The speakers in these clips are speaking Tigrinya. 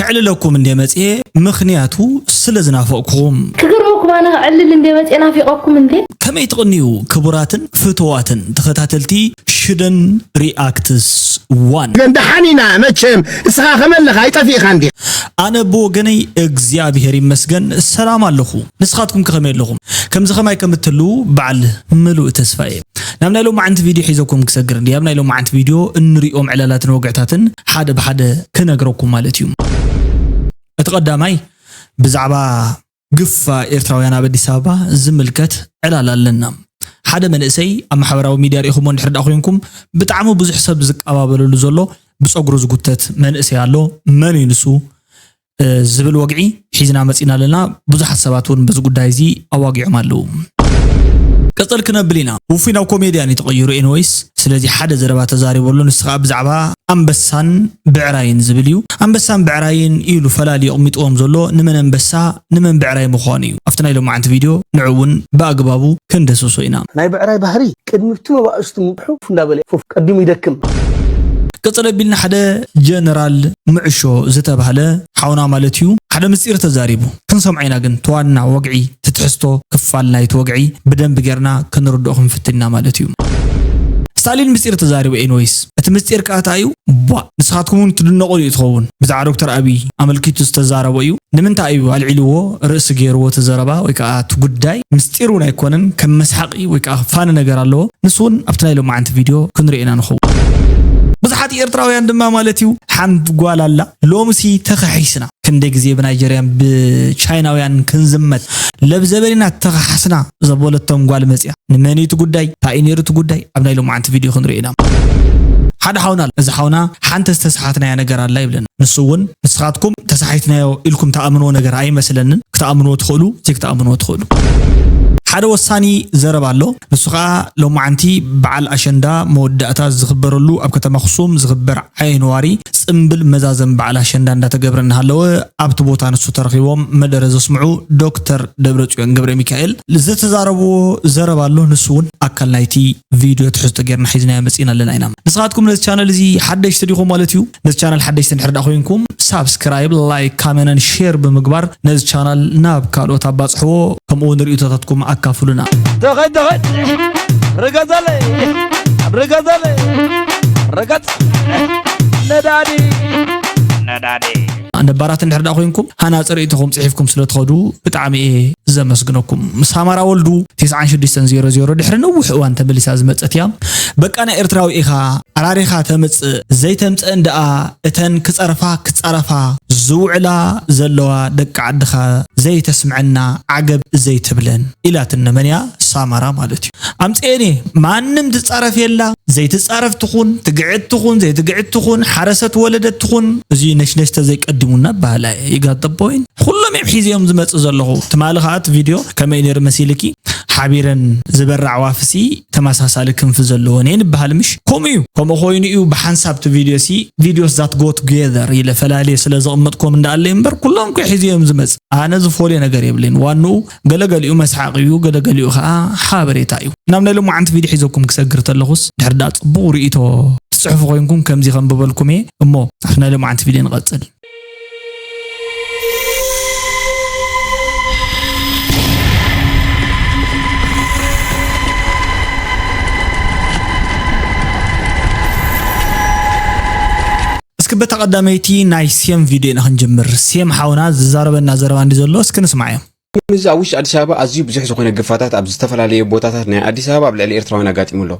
ከዕልለኩም እንደ መጽኤ፣ ምኽንያቱ ስለ ዝናፈቕኩኹም። ክገርመኩም ኣነ ከዕልል እንደ መጽኤ ናፊቐኩም እንደ። ከመይ ትቕንዩ ክቡራትን ፍትዋትን ተኸታተልቲ ሽደን ሪኣክትስ ዋን? ግን ደሓን ኢና መቸም፣ እስኻ ከመለኻ ኣይጠፊእኻ እንዲ። ኣነ ብወገነይ እግዚኣብሔር ይመስገን ሰላም ኣለኹ። ንስኻትኩም ከ ከመይ ኣለኹም? ከምዚ ከማይ ከም እትህልዉ በዓል ምሉእ ተስፋ እየ። ናብ ናይ ሎማዓንቲ ቪድዮ ሒዘኩም ክሰግር እንዲ። ኣብ ናይ ሎማዓንቲ ቪድዮ እንሪኦም ዕላላትን ወግዕታትን ሓደ ብሓደ ክነግረኩም ማለት እዩ። እቲ ቀዳማይ ብዛዕባ ግፋ ኤርትራውያን ኣብ ኣዲስ ኣበባ ዝምልከት ዕላል ኣለና። ሓደ መንእሰይ ኣብ ማሕበራዊ ሚድያ ርኢኹሞ እንድሕር ደኣ ኮይንኩም፣ ብጣዕሚ ብዙሕ ሰብ ዝቀባበለሉ ዘሎ ብጸጉሩ ዝጉተት መንእሰይ ኣሎ። መን እዩ ንሱ? እ፣ ዝብል ወግዒ ሒዝና መጺና ኣለና። ብዙሓት ሰባት እውን በዚ ጉዳይ እዚ ኣዋጊዖም ኣለዉ። ቅጽል ክነብል ኢና። ውፉይ ናብ ኮሜድያን እዩ ተቐይሩ ኤንወይስ። ስለዚ ሓደ ዘረባ ተዛሪቡ ኣሎ። ንሱ ከኣ ብዛዕባ ኣንበሳን ብዕራይን ዝብል እዩ። ኣንበሳን ብዕራይን ኢሉ ፈላልዩ ኣቕሚጥዎም ዘሎ ንመን ኣንበሳ ንመን ብዕራይ ምዃኑ እዩ። ኣብቲ ናይ ሎማዓንቲ ቪድዮ ንዑ እውን ብኣግባቡ ክንደስሶ ኢና። ናይ ብዕራይ ባህሪ ቅድሚ እቲ መባእስቱ ምብሑ እንዳበለ ፉፍ ቀዲሙ ይደክም። ቅጽል ኣቢልና ሓደ ጀነራል ምዕሾ ዝተባህለ ሓውና ማለት እዩ ሓደ ምስጢር ተዛሪቡ። ክንሰምዖ ኢና ግን እቲ ዋና ወግዒ፣ እቲ ትሕዝቶ ክፋል ናይቲ ወግዒ ብደንቢ ጌርና ክንርድኦ ክንፍትን ኢና ማለት እዩ። ስታሊን ምስጢር ተዛሪቡ ኤንወይስ። እቲ ምስጢር ከኣ እንታይ እዩ? ቧ፣ ንስኻትኩም እውን ትድነቑ እዩ ትኸውን። ብዛዕባ ዶክተር ኣቢይ ኣመልኪቱ ዝተዛረቦ እዩ። ንምንታይ እዩ ኣልዒልዎ፣ ርእሲ ገይርዎ እቲ ዘረባ ወይ ከኣ እቲ ጉዳይ? ምስጢር እውን ኣይኮነን፣ ከም መስሓቂ ወይ ከኣ ፋኒ ነገር ኣለዎ። ንሱ እውን ኣብቲ ናይ ሎማዓንቲ ቪድዮ ክንሪኦ ኢና ንኸውን። ብዙሓት ኤርትራውያን ድማ ማለት እዩ፣ ሓንቲ ጓል ኣላ፣ ሎምሲ ተኸሒስና። ክንደይ ግዜ ብናይጀርያን ብቻይናውያን ክንዝመት ለብዘበን ኢና ተኸሓስና ዘበለቶም ጓል መጽያ። ንመን እዩ እቲ ጉዳይ? እንታይ እዩ ነይሩ እቲ ጉዳይ? ኣብ ናይ ሎማዓንቲ ቪድዮ ክንሪኦ ኢና። ሓደ ሓውና ኣሎ። እዚ ሓውና ሓንቲ ዝተሰሓትናያ ነገር ኣላ ይብለና። ንሱ እውን ንስኻትኩም ተሰሓትናዮ ኢልኩም ትኣምንዎ ነገር ኣይመስለንን። ክትኣምንዎ ትኽእሉ፣ ዘይክትኣምንዎ ትኽእሉ። ሓደ ወሳኒ ዘረባ ኣሎ። ንሱ ኸኣ ሎማዓንቲ በዓል ኣሸንዳ መወዳእታ ዝኽበረሉ ኣብ ከተማ ኣኽሱም ዝኽበር ዓይኒ ዋሪ ጽምብል መዛዘም በዓል ኣሸንዳ እንዳተገብረ እናሃለወ ኣብቲ ቦታ ንሱ ተረኺቦም መደረ ዘስምዑ ዶክተር ደብረጽዮን ገብረ ሚካኤል ዝተዛረብዎ ዘረባ ኣሎ። ንሱ እውን ኣካል ናይቲ ቪድዮ ትሕዝቶ ጌርና ሒዝናዮ መጺእና ኣለና ኢና። ንስኻትኩም ነዚ ቻነል እዚ ሓደሽቲ ዲኹም ማለት እዩ? ነዚ ቻነል ሓደሽቲ እንድሕር ደኣ ኮይንኩም ሳብስክራይብ፣ ላይክ፣ ካመንን ሼር ብምግባር ነዚ ቻናል ናብ ካልኦት ኣባጽሕዎ። ከምኡ እውን ርእይቶታትኩም ኣካፍሉና። ተኸድ ተኸድ ርገጸለይ ርገጸለይ ርገጽ ነዳዲ ነዳዲ ነባራት እንድሕር ደኣ ኮይንኩም ሃናጺ ርእይቶኹም ጽሒፍኩም ስለ ትኸዱ ብጣዕሚ እየ ዘመስግነኩም። ሳማራ ወልዱ፣ ትስዓን ሽዱሽተን ዜሮ ዜሮ፣ ድሕሪ ነዊሕ እዋን ተመሊሳ ዝመጸት እያ። በቃ ናይ ኤርትራዊ ኢኻ፣ ኣራሪኻ ተምጽእ፣ ዘይተምጽአን ደኣ እተን ክጸርፋ ክጻረፋ ዝውዕላ ዘለዋ ደቂ ዓድኻ ዘይተስምዐና ዓገብ ዘይትብለን ኢላትኒ። መን እያ? ሳማራ ማለት እዩ። ኣምጽኤኒ፣ ማንም ትጻረፍ የላ፣ ዘይትጻረፍ ትኹን፣ ትግዕት ትኹን፣ ዘይትግዕት ትኹን፣ ሓረሰት ወለደት ትኹን፣ እዚ ነሽነሽ ተዘይቀዲሙና በሃላይ። You got the point? ኩሎም እዮም ሒዘዮም ዝመጽእ ዘለኹ። ትማሊ ኸኣ እቲ ቪድዮ ከመይ ነይሩ መሲልኪ? ሓቢረን ዝበራ ኣዕዋፍሲ ተመሳሳሊ ክንፊ ዘለወን እየን ይበሃል ምሽ? ከምኡ እዩ። ከምኡ ኮይኑ እዩ ብሓንሳብ እቲ ቪድዮሲ፣ videos that go together ኢለ ፈላልየ ስለ ዘቐመጥኩም እንዳኣለ እምበር፣ ኩሎም እኮ ሒዘዮም ዝመጽእ። ኣነ ዝፈልዮ ነገር የብለይን። ዋንኡ ገለገሊኡ መስሓቕ እዩ፣ ገለገሊኡ ኸኣ ሓበሬታ እዩ። ናብ ናይ ሎማዓንቲ ቪድዮ ሒዘኩም ክሰግር ተለኹስ፣ ድሕር ደኣ ጽቡቕ ርእይቶ ትጽሕፉ ኮይንኩም፣ ከምዚ ከንብበልኩም እየ። እሞ፣ ኣብ ናይ ሎማዓንቲ ቪድዮ ንቐጽል። እስኪ በታ ቀዳመይቲ ናይ ሴም ቪድዮ ኢና ክንጅምር። ሴም ሓውና ዝዛረበና ዘረባ እንዲ ዘሎ እስኪ ንስማዓዮ። ምስዚ ኣብ ውሽጢ ኣዲስ ኣበባ ኣዝዩ ብዙሕ ዝኾነ ግፋታት ኣብ ዝተፈላለየ ቦታታት ናይ ኣዲስ ኣበባ ኣብ ልዕሊ ኤርትራውያን ኣጋጢሙ ኣሎ።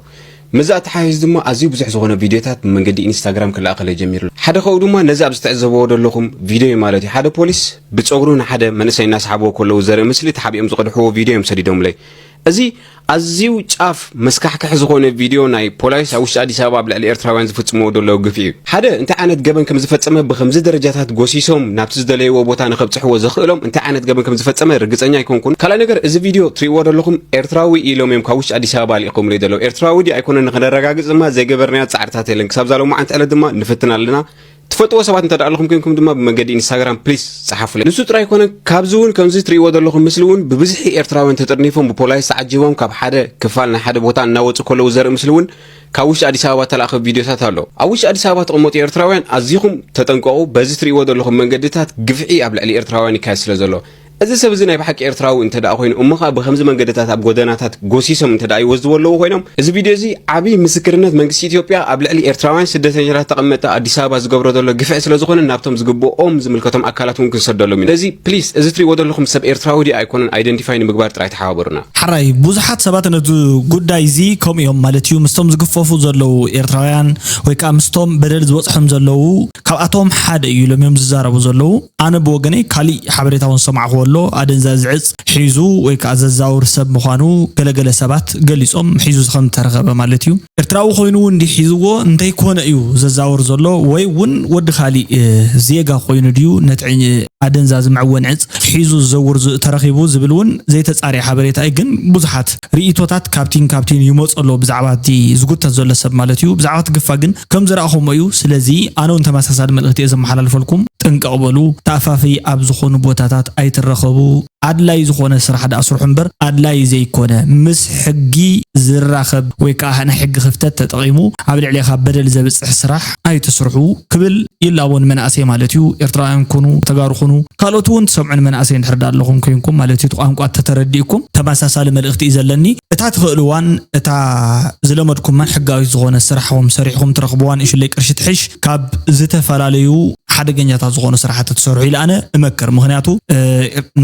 ምስዚ ኣተሓሒዙ ድማ ኣዝዩ ብዙሕ ዝኾነ ቪድዮታት ብመንገዲ ኢንስታግራም ክለኣኸለ ጀሚሩ ኣሎ። ሓደ ካብኡ ድማ ነዚ ኣብ ዝተዕዘብዎ ዘለኹም ቪድዮ እዩ ማለት እዩ። ሓደ ፖሊስ ብጸጉሩ ንሓደ መንእሰይ እናሰሓብዎ ከለዉ ዘርኢ ምስሊ ተሓቢኦም ዝቐድሕዎ ቪድዮ እዮም ሰዲዶምለይ። እዚ ኣዝዩ ጫፍ መስካሕክሒ ዝኾነ ቪድዮ ናይ ፖላይስ ኣብ ውሽጢ ኣዲስ ኣበባ ኣብ ልዕሊ ኤርትራውያን ዝፍጽምዎ ዘለዉ ግፍዒ እዩ። ሓደ፣ እንታይ ዓይነት ገበን ከም ዝፈጸመ ብኸምዚ ደረጃታት ጎሲሶም ናብቲ ዝደለይዎ ቦታ ንኸብጽሕዎ ዘኽእሎም እንታይ ዓይነት ገበን ከም ዝፈጸመ ርግጸኛ ኣይኮንኩን። ካልኣይ ነገር፣ እዚ ቪድዮ ትርእይዎ ዘለኹም ኤርትራዊ ኢሎም እዮም ካብ ውሽጢ ኣዲስ ኣበባ ኣልኢኾምለይ ዘለዉ። ኤርትራዊ ድዩ ኣይኮነን ንኸነረጋግጽ ድማ ዘይገበርናዮ ጻዕርታት የለን። ክሳብ እዛ ሎማዓንቲ ዕለት ድማ ንፍትን ኣለና። ትፈልጥዎ ሰባት እንተ ኣለኹም ኮይንኩም ድማ ብመገዲ ኢንስታግራም ፕሊስ ጸሓፉለይ። ንሱ ጥራይ ኣይኮነን፣ ካብዚ እውን ከምዚ ትርእይዎ ዘለኹም ምስሊ እውን ብብዝሒ ኤርትራውያን ተጠርኒፎም ብፖላይስ ተዓጂቦም ካብ ሓደ ክፋል ናይ ሓደ ቦታ እናወጹ ከለዉ ዘርኢ ምስሊ እውን ካብ ውሽጢ ኣዲስ ኣበባ ተላእኸ ቪድዮታት ኣሎ። ኣብ ውሽጢ ኣዲስ ኣበባ ትቕመጡ ኤርትራውያን ኣዚኹም ተጠንቀቑ። በዚ ትርእይዎ ዘለኹም መንገድታት ግፍዒ ኣብ ልዕሊ ኤርትራውያን ይካየድ ስለ ዘሎ። እዚ ሰብ እዚ ናይ ብሓቂ ኤርትራዊ እንተ ደኣ ኮይኑ፣ እሞ ኸኣ ብኸምዚ መንገድታት ኣብ ጎደናታት ጎሲሶም እንተ ደኣ ይወስድዎ ኣለዉ ኮይኖም፣ እዚ ቪድዮ እዚ ዓቢ ምስክርነት መንግስቲ ኢትዮጵያ ኣብ ልዕሊ ኤርትራውያን ስደተኛታት ተቐመጥቲ ኣዲስ ኣበባ ዝገብሮ ዘሎ ግፍዒ ስለ ዝኾነ፣ ናብቶም ዝግብኦም ዝምልከቶም ኣካላት እውን ክንሰደሎም ኢና። ስለዚ ፕሊስ፣ እዚ ትርእይዎ ዘለኹም ሰብ ኤርትራዊ ድዩ ኣይኮነን ኣይደንቲፋይ ንምግባር ጥራይ ተሓባበሩና። ሓራይ ብዙሓት ሰባት ነዚ ጉዳይ እዚ ከምኡ እዮም ማለት እዩ፣ ምስቶም ዝግፈፉ ዘለዉ ኤርትራውያን ወይ ከዓ ምስቶም በደል ዝበፅሖም ዘለዉ ካብኣቶም ሓደ እዩ ኢሎም እዮም ዝዛረቡ ዘለዉ። ኣነ ብወገነይ ካሊእ ሓበሬታ እውን ዝሰማዕኩዎ ኣሎ። ኣደንዛዚ ዕፅ ሒዙ ወይ ከዓ ዘዛውር ሰብ ምዃኑ ገለገለ ሰባት ገሊፆም፣ ሒዙ ከም ዝተረኸበ ማለት እዩ። ኤርትራዊ ኮይኑ እውን እንዲህ ሒዝዎ እንተይኮነ እዩ ዘዛውር ዘሎ፣ ወይ እውን ወዲ ካሊእ እ፣ ዜጋ ኮይኑ ድዩ ነቲ ዕኝ- ኣደንዛዚ መዕወኒ ዕፅ ሒዙ ዝዘውር ዝ- ተረኺቡ ዝብል እውን ዘይተፃርየ ሓበሬታ እዩ። ግን ብዙሓት ርእይቶታት ካብቲን ካብቲን ይመፁ ኣለዉ ብዛዕባ እቲ ዝጉተት ዘሎ ሰብ ማለት እዩ። ብዛዕባ እቲ ግፋ ግን ከም ዝረኣኹሞ እዩ። ስለዚ ኣነ እውን ተመሳሳሊ መልእኽቲ እየ ዘመሓላልፈልኩም። ጥንቀቕ በሉ። ተኣፋፊ ኣብ ዝኾኑ ቦታታት ኣይትረኸቡ። ኣድላይ ዝኾነ ስራሕ ደኣ ስርሑ እምበር ኣድላይ ዘይኮነ ምስ ሕጊ ዝራኸብ ወይ ከዓ ናይ ሕጊ ክፍተት ተጠቒሙ ኣብ ልዕሌኻ በደል ዘብፅሕ ስራሕ ኣይትስርሑ ክብል ይላቦ ንመናእሰይ ማለት እዩ። ኤርትራውያን ኩኑ፣ ተጋሩ ኩኑ፣ ካልኦት እውን ትሰምዑ ንመናእሰይ እንድሕር ዳ ኣለኹም ኮይንኩም ማለት እዩ፣ እቲ ቋንቋ ተተረዲእኩም ተመሳሳሊ መልእኽቲ እዩ ዘለኒ። እታ ትኽእልዋን እታ ዝለመድኩማን ሕጋዊት ዝኾነ ስራሕኹም ሰሪሕኹም ትረኽብዋ ንእሽለይ ቅርሺ ትሕሽ ካብ ዝተፈላለዩ ሓደገኛታት ዝኾኑ ስራሕቲ ትሰርሑ ኢለ ኣነ እመክር። ምኽንያቱ፣ እ፣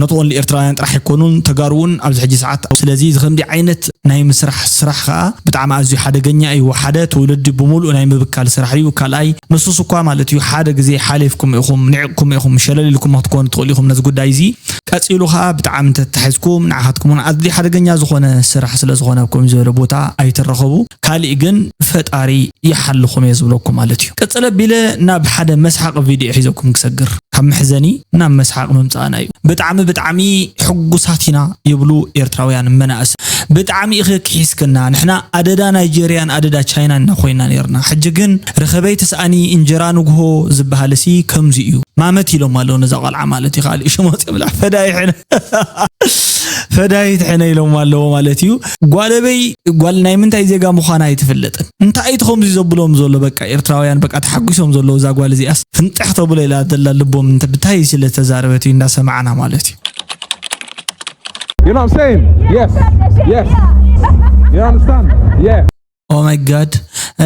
not only ኤርትራውያን ጥራሕ ኣይኮኑን፣ ተጋሩ እውን ኣብዚ ሕጂ ሰዓት። ስለዚ እዚ ከምዚ ዓይነት ናይ ምስራሕ ስራሕ ከዓ ብጣዕሚ ኣዝዩ ሓደገኛ እዩ። ሓደ ትውልዲ ብምሉእ ናይ ምብካል ስራሕ እዩ። ካልኣይ ንሱስ እኳ ማለት እዩ ሓደ ግዜ ሓሊፍኩም ኢኹም፣ ንዕቕኩም ኢኹም፣ ሸለል ኢልኩም ክትኮኑ ትኽእሉ ኢኹም ነዚ ጉዳይ እዚ። ቀጺሉ ከዓ ብጣዕሚ እንተተታሒዝኩም ንዓኻትኩም እውን ኣዝዩ ሓደገኛ ዝኾነ ስራሕ ስለ ዝኾነ ኣብ ከምዚ ዝበለ ቦታ ኣይትረኸቡ። ካሊእ ግን ፈጣሪ ይሓልኹም እየ ዝብለኩም ማለት እዩ። ቀጸለ ኣቢለ ናብ ሓደ መስሓቕ ቪድዮ ሒዘኩም ክሰግር። ካብ መሕዘኒ ናብ መስሓቕ ምምጻእና እዩ። ብጣዕሚ፣ ብጣዕሚ ሕጉሳት ኢና ይብሉ ኤርትራውያን መናእሰ። ብጣዕሚ ኢኺ ክሒስክና። ንሕና ኣደዳ ናይጀርያን ኣደዳ ቻይናን ኢና ኮይና ነይርና። ሕጂ ግን ርኸበይ ትስኣኒ እንጀራ ንግሆ ዝበሃልሲ ከምዚ እዩ። ማመት ኢሎም ኣለዉ ነዛ ቆልዓ ማለት እዩ። ካልእ ሽም ወፂኦም ብላ ፈዳይ ሕነ። ፈዳይት ሕነ ኢሎም ኣለዎ ማለት እዩ። ጓለበይ ጓል ናይ ምንታይ ዜጋ ምዃና ኣይትፍለጥን። እንታይ እቲ ከምዚ ዘብሎም ዘሎ በቃ ኤርትራውያን በቃ ተሓጒሶም ዘለዉ እዛ ጓል እዚኣስ ፍንጥሕ ተብሎ ኢላ ዘላ ልቦም እንተ ብታይ ስለ ተዛረበት እዩ እንዳሰማዕና ማለት እዩ። You know what I'm saying? Yes. Yes. You understand? Yeah. Oh my God.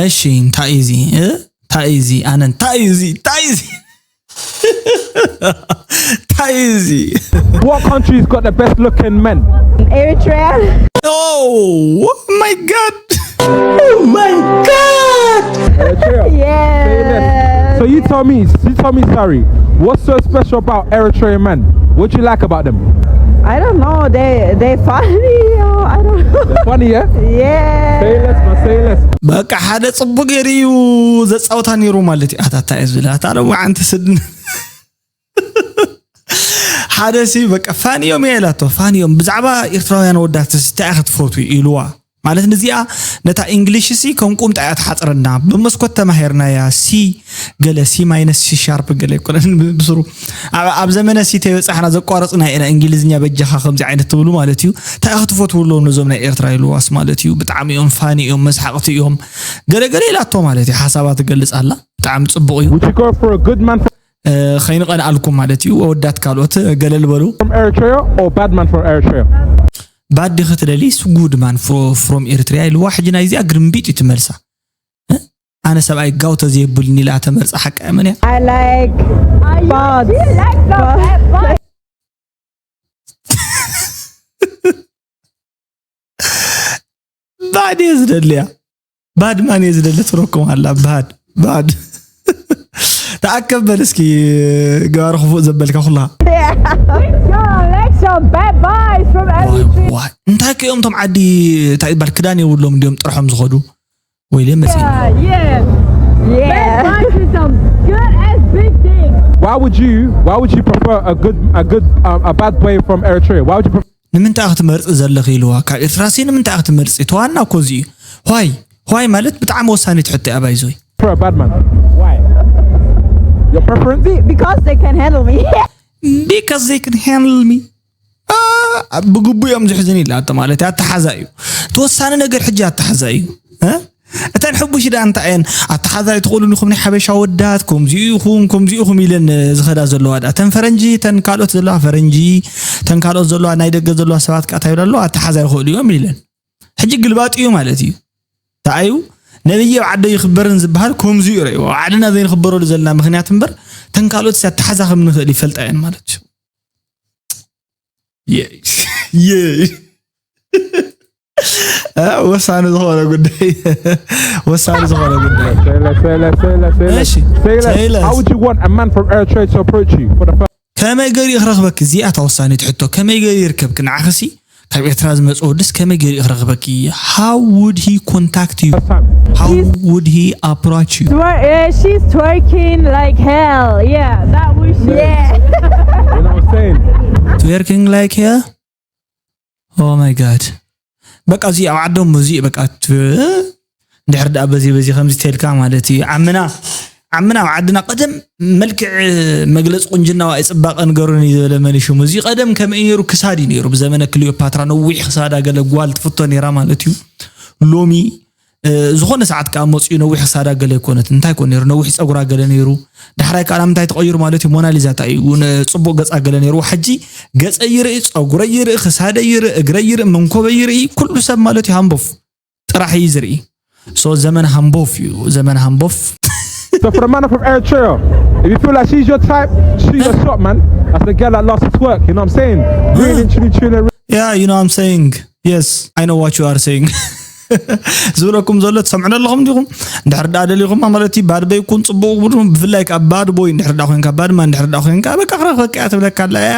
እሺ እንታይ እዩ እዚ? እ? እንታይ እዩ እዚ? ኣነ እንታይ እዩ እዚ? እንታይ እዩ እዚ? እንታይ እዩ እዚ? What country's got the best looking men? Eritrea. Oh my God. Oh my God. Eritrea. Yes. So you tell me, you tell me, sorry. What's so special about Eritrean men? What do you like about them? I don't know. They they funny. Or I don't know. They're funny, yeah? Yeah. Say less, man. Say less. በቃ ሓደ ጽቡቅ ገይሩ እዩ ዘጻውታ ነይሩ ማለት እዩ። ኣታ እንታይ እዩ ዝብል? ኣታ ደሞ ሓንቲ ስድን ሓደ ሲ በቃ ፋን እዮም እየ ኢላቶ። ፋን እዮም። ብዛዕባ ኤርትራውያን ወዳት ሲ እንታይ ኢኻ ትፈትዊ ኢልዋ። ማለት ንዚኣ ነታ እንግሊሽ ሲ ከም ቁምጣ እያ ትሓጽረና። ብመስኮት ተማሂርናያ። ሲ ገለ ሲ ማይነስ ሲ ሻርፕ ገለ ኣይኮነን ብስሩ። ኣብ ኣብ ዘመነ ሲ ተይበጻሕና ዘቋረጽና ኢና እንግሊዝኛ በጃኻ ከምዚ ዓይነት ትብሉ ማለት እዩ። እንታይ ኢኻ ትፈትውሎም ነዞም ናይ ኤርትራ ኢልዋስ ማለት እዩ። ብጣዕሚ እዮም ፋኒ እዮም፣ መስሓቕቲ እዮም። ገለ ገለ ኢላቶ ማለት እዩ። ሓሳባ ትገልጽ ኣላ። ብጣዕሚ ጽቡቕ እዩ። Would you go for a good man from እ፣ ኸይንቐንኣልኩም ማለት እዩ። ወዳት ካልኦት ገለል በሉ። From Eritrea or bad man from Eritrea? ባድ ዲኺ ትደልይስ ጉድ ማን ፍሮ- from Eritrea ኢልዋ። ሕጂ ናይዚኣ ግርምቢጥ እዩ ትመልሳ። እ? ኣነ ሰብኣይ ጋው ተዘየብሉኒ ኢላ ተመርጻ ሓቃ እያ። መን እያ? I like bad. ባድ እየ ዝደልያ። ባድ ማን እየ ዝደሊ ትረኩም ኣላ። ባድ ባድ ተኣከብ በል እስኪ። ገባር ክፉእ ዘበልካ ኩላ። Yeah. Yo, like some bad boys from Eritrea. ዋይ እንታይ ከዮም ቶም ዓዲ እንታይ ይባል ክዳን የብሎም እንዲዮም ጥርሖም ዝኸዱ? ወይለ መሲ Yeah, yeah. Yeah. Bad boys with some good ass big dick. Why would you, why would you prefer a good, a good, um, a bad boy from Eritrea? Why would you prefer ንምንታይ ክትመርጺ ዘለኺ ኢልዋ። ካብ ኤርትራሲ ንምንታይ ክትመርጺ? ተዋና እኮ እዚ እዩ። ዋይ ዋይ ማለት ብጣዕሚ ወሳኒት ሕቶ እያ ባይዞይ። For a bad man? Why? Your preference? Be- because they can handle me. Because they can handle me. ብግቡእ እዮም ዝሕዝን ኢላቶ ማለት እዩ። ኣተሓዛ እዩ እቲ ወሳኒ ነገር። ሕጂ ኣተሓዛ እዩ። እ? እተን ሕቡሽ ዳ እንታይ እየን? ኣተሓዛ ኣይትኽእሉን ኢኹም ናይ ሓበሻ ወዳት፣ ከምዚኡ ኢኹም ከምዚኡ ኢኹም ኢለን ዝኸዳ ዘለዋ ዳ እተን ፈረንጂ፣ እተን ካልኦት ዘለዋ ፈረንጂ፣ እተን ካልኦት ዘለዋ ናይ ደገ ዘለዋ ሰባት ከኣ እንታይ ይብላ ኣለዋ? ኣተሓዛ ይኽእሉ እዮም ኢለን። ሕጂ ግልባጥ እዩ ማለት እዩ። ተኣዩ ነብይ ኣብ ዓደ ይኽበርን ዝበሃል ከምዚ እዩ ረእይዎ። ኣብ ዓድና ዘይንኽበረሉ ዘለና ምክንያት እምበር፣ ተን ካልኦት ኣተሓዛ ከም ንኽእል ይፈልጣ እየን ማለት እዩ። የይ፣ የይ። እ፣ ወሳኒ ዝኾነ ጉዳይ፣ ወሳኒ ዝኾነ ጉዳይ። Say less, say less, say less, say less. Say less. Say less. Say less. How would you want a man from Eritrea to approach you for the first ከመይ ገይሩ ይኽረኽበኪ? እዚኣ እታ ወሳኒት ሕቶ። ከመይ ገይሩ ይርከብኪ? ንዓኽሲ ካብ ኤርትራ ዝመጽእ ወድስ ከመይ ገይሩ ይኽረኽበኪ? How would he contact you? time? How would he approach you? Twer- uh, she's twerking like hell. Yeah, that was she. Yeah. You know what I'm saying? Twerking like here? Oh my god. በቃ እዚ ኣብ ዓዶም እዚ በቃ ት- እንድሕር ደኣ በዚ በዚ ከምዚ ተልካ ማለት እዩ። ዓምና ዓምና ኣብ ዓድና ቀደም መልክዕ መግለፂ ቁንጅና ዋይ ፅባቐ ንገሩን እዩ ዝበለ መን እዩ ሽሙ? እዚ ቀደም ከመይ ነይሩ? ክሳድ እዩ ነይሩ። ብዘመነ ክሊዮፓትራ ነዊሕ ክሳዳ ገለ ጓል ትፍቶ ነይራ ማለት እዩ። ሎሚ እ፣ ዝኾነ ሰዓት ከዓ መፅኡ ነዊሕ ክሳዳ ገለ ኣይኮነት። እንታይ ኮን ነይሩ? ነዊሕ ፀጉራ ገለ ነይሩ። ዳሕራይ ከዓ ምንታይ ተቐይሩ ማለት እዩ? ሞናሊዛ እንታይ እዩ? ን- ፅቡቅ ገፃ ገለ ነይሩ። ሕጂ ገፀ ይርኢ፣ ፀጉረ ይርኢ፣ ክሳደ ይርኢ፣ እግረ ይርኢ፣ መንኮበ ይርኢ። ኩሉ ሰብ ማለት እዩ ሃምቦፍ ጥራሕ እዩ ዝርኢ። So ዘመን ሃምቦፍ እዩ፣ ዘመን ሃምቦፍ። So for the man from Eritrea, if you feel like she's your type, shoot your shot, man. That's the girl that loves to twerk, you know what I'm saying? Really, truly, truly. Yeah, you know what I'm saying. Yes, I know what you are saying. ዝብለኩም ዘሎ ትሰምዑ ኣለኹም ዲኹም? እንድሕር ደኣ ደሊኹም ማለት እዩ ባድ በይ ኩን ፅቡቅ ብሉ። ብፍላይ ከዓ ባድ ቦይ እንድሕር ደኣ ኮንካ፣ ባድማ እንድሕር ደኣ ኮንካ በቃ ክረኽበካ እያ ትብለካ ኣላ እያ።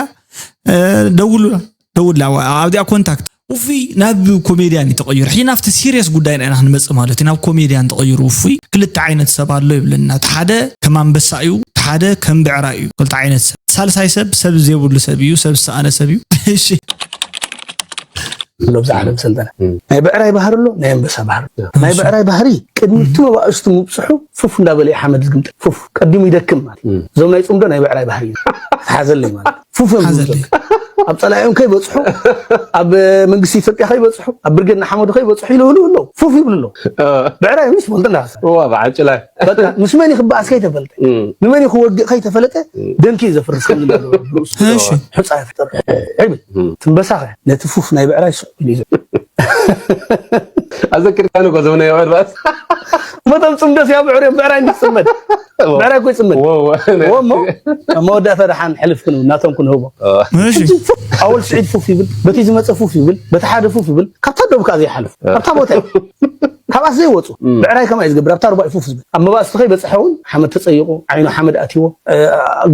እ፣ ደውሉላ፣ ደውሉላ ኣብዚኣ ኮንታክት። ውፉይ ናብ ኮሜድያን እዩ ተቐይሩ። ሕጂ ናብቲ ሲሪየስ ጉዳይና ኢና ክንመፅእ ማለት እዩ። ናብ ኮሜድያን ተቐይሩ ውፉይ። ክልተ ዓይነት ሰብ ኣሎ ይብለና። እቲ ሓደ ከም ኣንበሳ እዩ፣ እቲ ሓደ ከም ብዕራይ እዩ። ክልተ ዓይነት ሰብ። ሳልሳይ ሰብ ሰብ ዘይብሉ ሰብ እዩ፣ ሰብ ዝሰኣነ ሰብ እዩ። እሺ። ኣሎ ብዛ ዓለም ሰልጠነ ናይ ብዕራይ ባህሪ ኣሎ፣ ናይ ኣንበሳ ባህሪ ኣሎ። ናይ ብዕራይ ባህሪ ቅድሚ እቲ መባእስቱ ምብፅሑ ፉፍ እንዳበለ እዩ ሓመድ ዝግምጠል። ፉፍ ቀዲሙ ይደክም ማለት እዩ። እዞም ናይ ፅምዶ ናይ ብዕራይ ባህሪ እዩ። ተሓዘለይ ማለት ፉፍ እዮም ዝብሉ። ኣብ ፀላኢኦም ከይበፅሑ፣ ኣብ መንግስቲ ኢትዮጵያ ከይበፅሑ፣ ኣብ ብርጌድ ንሓመዱ ከይበፅሑ ይልውሉ ኣለዉ። ፉፍ ይብሉ ኣለዉ። ብዕራይ ምስ ፈልጡ እንዳኸሰ እዋ ብዓጭላይ በቃ ምስ መን ይኽበኣስ ከይተፈልጠ፣ ንመን ይኽወግእ ከይተፈለጠ ደንኪ ዘፍርስ ከም ዝነበረ ርእሱ እሺ። ሕፃ ይፍጠር። ዕብል ትንበሳኸ ነቲ ፉፍ ናይ ብዕራይ ስቕ ኢሉ እዩ። ኣዘኪርካኒ እኮ ዘመናዊ ዕርባስ መቶም ፅምደስ ያ ብዕር ብዕራይ እንድፅመድ ብዕራይ እኮ ይፅመድ እሞ ኣብ መወዳእታ ደሓን ሕልፍ ክንብል ናቶም ክንህቦ እሺ። ኣወል ስዒድ ፉፍ ይብል፣ በቲ ዝመፀ ፉፍ ይብል፣ በቲ ሓደ ፉፍ ይብል። ካብታ ደብ ከዓ ዘይሓልፍ ኣብታ ቦታ እዩ። ካብኣስ ዘይወፁ ብዕራይ ከማይ ዝገብር ኣብታ ርባይ ፉፍ ዝብል ኣብ መባእስቲ ከይበፅሐ እውን ሓመድ ተፀይቑ ዓይኑ ሓመድ ኣትይዎ እ፣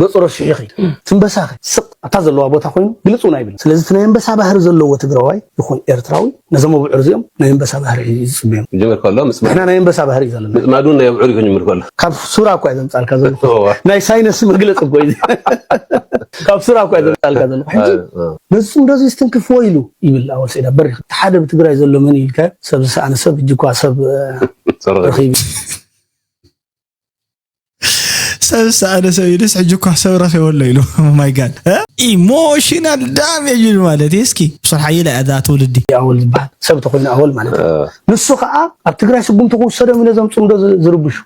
ገፁ ረሲሑ ይኸይድ። ትንበሳ ኸ ስቕ ኣብታ ዘለዋ ቦታ ኮይኑ ግልፅ እውን ኣይብል። ስለዚ እቲ ናይ ኣንበሳ ባህሪ ዘለዎ ትግራዋይ ይኹን ኤርትራዊ ነዞም ኣብዕር እዚኦም ናይ ኣንበሳ ባህሪ እዩ ዝፅበዮም። ክጅምር ከሎ ምፅማድ ንሕና ናይ ኣንበሳ ባህሪ እዩ ዘለና። ምፅማድ እውን ናይ ኣብዑር እዩ ክጅምር ከሎ ካብ ሱራ እኳ እየ ዘምፃልካ ዘለኹ እዋ። ናይ ሳይነስ መግለፂ እኮ እዩ። ካብ ሱራ እኳ እየ ዘምፃልካ ዘለኹ ሕጂ ነዚ ፅምዶ እዚ ዝትንክፍዎ ኢሉ ይብል ኣወል ሰዒድ ኣበር። እቲ ሓደ ብትግራይ ዘሎ መን ኢልካ ሰብ ዝሰኣነ ሰብ ሕጂ እኳ ሰብ እ፣ ሰረቐ ረኺቡ ሰብ ዝሰኣነ ሰብ ኢሉስ ሕጂ እኳ ሰብ ረኺበ ኣሎ ኢሉ። ማይ ጋድ። ኢሞሽናል ዳሜጅ ኢሉ ማለት እዩ። እስኪ ብሱር ሓይለ እያ እዛ ትውልዲ። ኣወል ዝበሃል ሰብ ተኮይኑ ኣወል ማለት እዩ። ንሱ ከዓ ኣብ ትግራይ ስጉምቲ ክውሰዶም እዩ ነዞም ፅምዶ ዝ- ዝርብሹ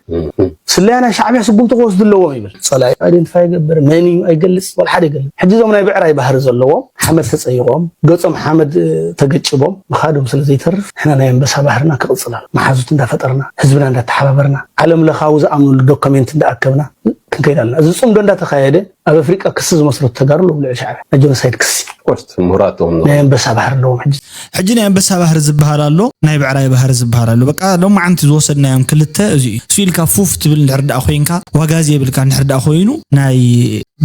ስለያ ናይ ሻዕብያ ስጉምቲ ክወስዱ ኣለዎም ይብል። ፀላኢ ኣይደንቲፋይ ይገብር መን እዩ ኣይገልፅ ወላ ሓደ ይገልፅ። ሕጂ እዞም ናይ ብዕራይ ባህሪ ዘለዎም ሓመድ ተፀይቖም ገፆም ሓመድ እ፣ ተገጭቦም ምኻዶም ስለ ዘይተርፍ ንሕና ናይ ኣንበሳ ባህርና ክቕፅል ኣሎ። መሓዙት እንዳፈጠርና ህዝብና እንዳተሓባበርና ዓለም ለኻዊ ዝኣምኑሉ ዶክሜንት እንዳኣከብና ክንከይድ ኣለና። እዚ ፅምዶ እንዳተኻየደ ኣብ ኣፍሪቃ ክሲ ዝመስረቱ ተጋሩ ኣለዉ ልዕሊ ሻዕብያ ናይ ጀኖሳይድ ክሲ ኮርስ ምሁራት ቶም ናይ ኣንበሳ ባህሪ ኣለዎም። ሕጂ ሕጂ ናይ ኣንበሳ ባህሪ ዝበሃል ኣሎ፣ ናይ ብዕራይ ባህሪ ዝበሃል ኣሎ። በቃ ሎማዓንቲ ዝወሰድናዮም ክልተ እዚ እዩ። እሱ ኢልካ ፉፍ ትብል እንድሕር ደኣ ኮይንካ ዋጋ ዘየብልካ እንድሕር ደኣ ኮይኑ ናይ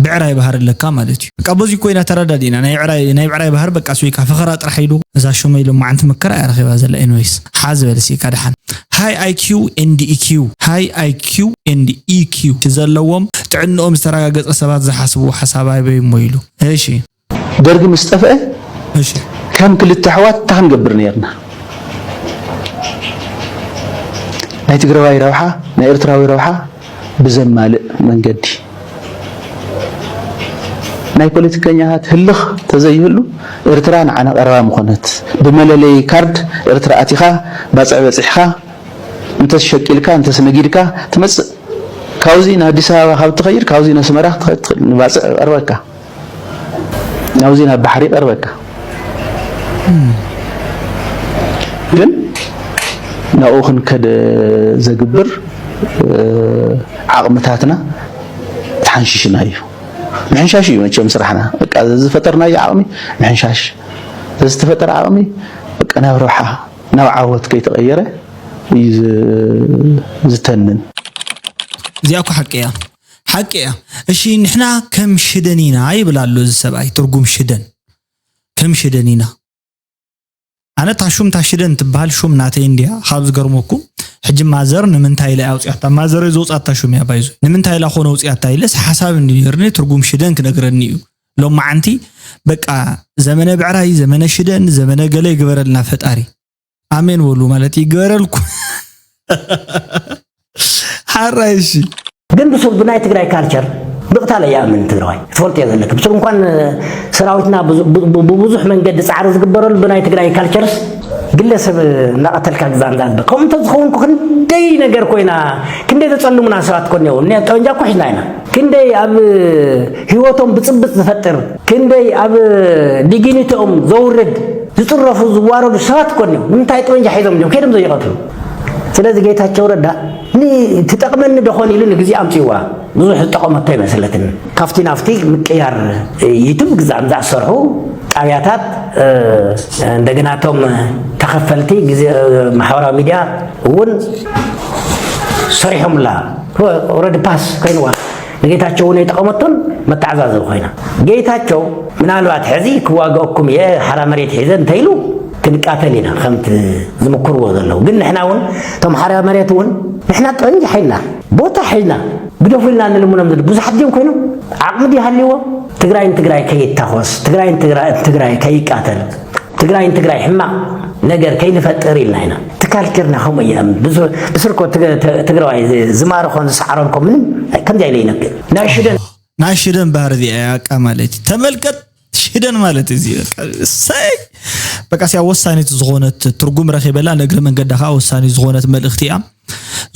ብዕራይ ባህሪ ኣለካ ማለት እዩ። በቃ በዚ ኮይና ተረዳዲእና ናይ ብዕራይ ናይ ብዕራይ ባህሪ በቃ ስዊካ ፈኸራ ጥራሕ ኢሉ እዛ ሹመይ ሎማዓንቲ መከራ እያ ረኺባ ዘላ። ኤንዌይስ ሓዝ በል ሲካ ደሓን high I Q and E Q high I Q and E Q ዘለዎም ጥዕንኦም ዝተረጋገጸ ሰባት ዝሓስብዎ ሓሳብ ኣበይ እሞ ኢሉ። እሺ ደርጊ ምስ ጠፍአ እሺ ከም ክልተ ኣሕዋት እንታይ ክንገብር ነርና? ናይ ትግራዋይ ረብሓ ናይ ኤርትራዊ ረብሓ ብዘማልእ መንገዲ ናይ ፖለቲከኛታት ህልኽ ተዘይህሉ ኤርትራ ንዓና ቀረባ ምኾነት። ብመለለይ ካርድ ኤርትራ ኣቲኻ ባጽዕ በጺሕካ እንተስ ሸቂልካ እንተስ ነጊድካ ትመጽእ። ካብዚ ንኣዲስ ኣበባ ካብ ትኸይድ ካብዚ ነስመራ ክትኸይድ ትኽእል። ንባጽዕ ቀርበካ ናብዚ ናብ ባሕሪ ቀርበካ ግን ናብኡ ክንከድ ዘግብር ዓቕምታትና ተሓንሺሽና እዩ። ምሕንሻሽ እዩ መቸም ስራሕና። በቃ ዝፈጠርናዮ ዓቕሚ ምሕንሻሽ፣ ዝተፈጠረ ዓቕሚ በቃ ናብ ረብሓ ናብ ዓወት ከይተቐየረ እዩ ዝተንን። እዚኣ እኮ ሓቂ እያ፣ ሓቂ እያ። እሺ ንሕና ከም ሽደን ኢና ይብል ኣሎ እዚ ሰብኣይ። ትርጉም ሽደን ከም ሽደን ኢና። ኣነ እታ ሹም እታ ሽደን ትበሃል ሹም ናተይ እንድያ። ካብ ዝገርመኩም ሕጂ ማዘር ንምንታይ ኢላ እያ ኣውፅያታ? ማዘረይ ዘውፅኣታ ሹም እያ ባይዞ። ንምንታይ ኢላ ኮነ ኣውፅያታ ኢለስ ሓሳብ እንዲ ነይርኒ ትርጉም ሽደን ክነግረኒ እዩ። ሎማዓንቲ በቃ ዘመነ ብዕራይ፣ ዘመነ ሽደን፣ ዘመነ ገለ ይግበረልና ፈጣሪ። ኣሜን በሉ ማለት ይግበረልኩ። ሓራይ እሺ። ግን ብሱር ብናይ ትግራይ ካልቸር ብቕታለ ይኣምን ትግራዋይ ትፈልጥዮ ዘለክ ብሱር እንኳን ሰራዊትና ብብዙሕ መንገዲ ፃዕሪ ዝግበረሉ ብናይ ትግራይ ካልቸርስ ግለሰብ እናቐተልካ ግዛ እንዳዝበ ከምኡ እንተዝኸውን ክንደይ ነገር ኮይና ክንደይ ተፀልሙና ሰባት ኮን ጠበንጃ እኮ ሒዝና ኢና ክንደይ ኣብ ህይወቶም ብፅብፅ ዝፈጥር ክንደይ ኣብ ዲግኒቲኦም ዘውርድ ዝፅረፉ ዝዋረዱ ሰባት ኮን እዮም ንምንታይ ጠበንጃ ሒዞም እዮም ከይዶም ዘይቐትሉ ስለዚ ጌታቸው ረዳ ትጠቕመኒ ዶ ኾን ኢሉ ንግዜ ኣምፅዋ ብዙሕ ዝጠቐመቶ ኣይመስለትን ካብቲ ናብቲ ምቅያር ዩቱብ ግዛም ዝኣሰርሑ ጣብያታት እንደገና እቶም ተኸፈልቲ ግዜ ማሕበራዊ ሚድያ እውን ሰሪሖምላ ኦረዲ ፓስ ኮይንዋ ንጌታቸው እውን ኣይጠቐመቶን መተዓዛዘቢ ኮይና ጌታቸው ምናልባት ሕዚ ክዋገኦኩም እየ ሓራ መሬት ሒዘ እንተኢሉ ክንቃተል ኢና ከምቲ ዝምክርዎ ዘለዉ ግን ንሕና እውን እቶም ሓራ መሬት እውን ንሕና ጠንጂ ሓይልና ቦታ ሓይልና ግደፉ ኢልና ንልምኖም ዝብል ብዙሓት ድዮም ኮይኖም ዓቕሚ ድዩ ሃልይዎ ትግራይ ንትግራይ ከይታኾስ ትግራይ ንትግራይ ከይቃተል ትግራይ ንትግራይ ሕማቕ ነገር ከይንፈጥር ኢልና ኢና ትካል ኬርና ከምኡ እየ ብስርኮ ትግራዋይ ዝማርኾን ዝሰዓሮን ኮ ምንም ከምዚ ኢለ ይነግር ናይ ሽደን ናይ ሽደን ባህሪ እዚኣ እያ በቃ ማለት እዩ። ተመልከት ሽደን ማለት እዚ በቃ እሰይ በቃ ሲያ ወሳኒት ዝኾነት ትርጉም ረኺበላ ንእግሪ መንገዳ ከዓ ወሳኒት ዝኾነት መልእኽቲ እያ።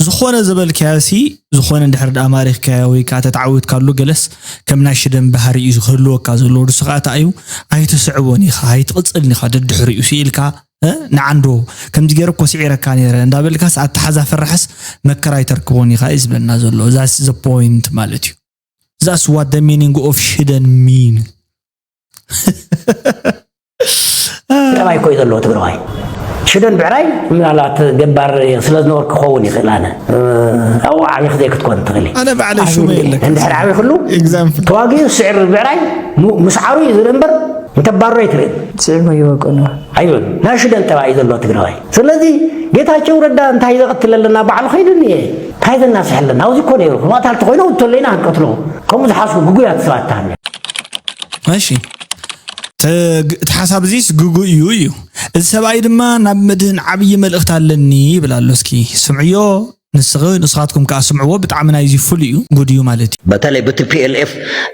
ዝኾነ ዝበልካዮ ሲ ዝኾነ እንድሕር ደኣ ማሪኽካዮ ወይ ከዓ ተተዓዊትካሉ ገለስ ከም ናይ ሽደን ባህሪ እዩ ክህልወካ ዘለዎ ንሱ ከዓ እንታይ እዩ ኣይትስዕቦን ኢኻ ኣይትቕፅልን ኢኻ ደድሕሪኡ ስኢልካ ንዓንዶ ከምዚ ገይረ እኮ ስዒረካ ነይረ እንዳበልካስ ኣተሓዛ ፈራሕስ መከራ ኣይተርክቦን ኢኻ እዩ ዝብለና ዘሎ that's the point ማለት እዩ That's what the meaning of shouldn't mean. ጠባይ ኮይ ዘለዎ ትግራዋይ ሽደን ብዕራይ ምናልባት ገባር ስለ ዝነበርኩ ክኸውን ይኽእል ኣነ ኣብኡ ዓብይክ ዘይክትኮን ትኽእል ኣነ ባዕለይ ሽሙ የለክ እንድሕር ዓብይ ክሉ ተዋጊኡ ስዕር ብዕራይ ምስዓሩ እዩ ዝርኢ እምበር እንተባሮ ኣይትርእን ስዕሞ ይወቅኑ ኣይብል ናይ ሽደን ጠባይ እዩ ዘለዎ ትግራዋይ ስለዚ ጌታቸው ረዳ እንታይ ዘቐትለለና ባዕሉ ከይዱ እኒኤ እንታይ ዘናስሐለና ኣብዚ እኮ ነይሩ ክማታል ተኮይኑ ውቶለይና ክንቀትሎ ከምኡ ዝሓስቡ ግጉያት ሰባት ተሃልዮም እሺ እቲ ሓሳብ እዚስ ግጉ እዩ እዩ እዚ ሰብኣይ ድማ ናብ መድህን ዓብዪ መልእኽቲ ኣለኒ ይብል ኣሎ እስኪ ስምዕዮ ንስኺ ንስኻትኩም ከዓ ስምዕዎ ብጣዕሚ ናይዚ ፍሉይ እዩ ጉድ እዩ ማለት እዩ በተለይ ብቲ ፒኤልኤፍ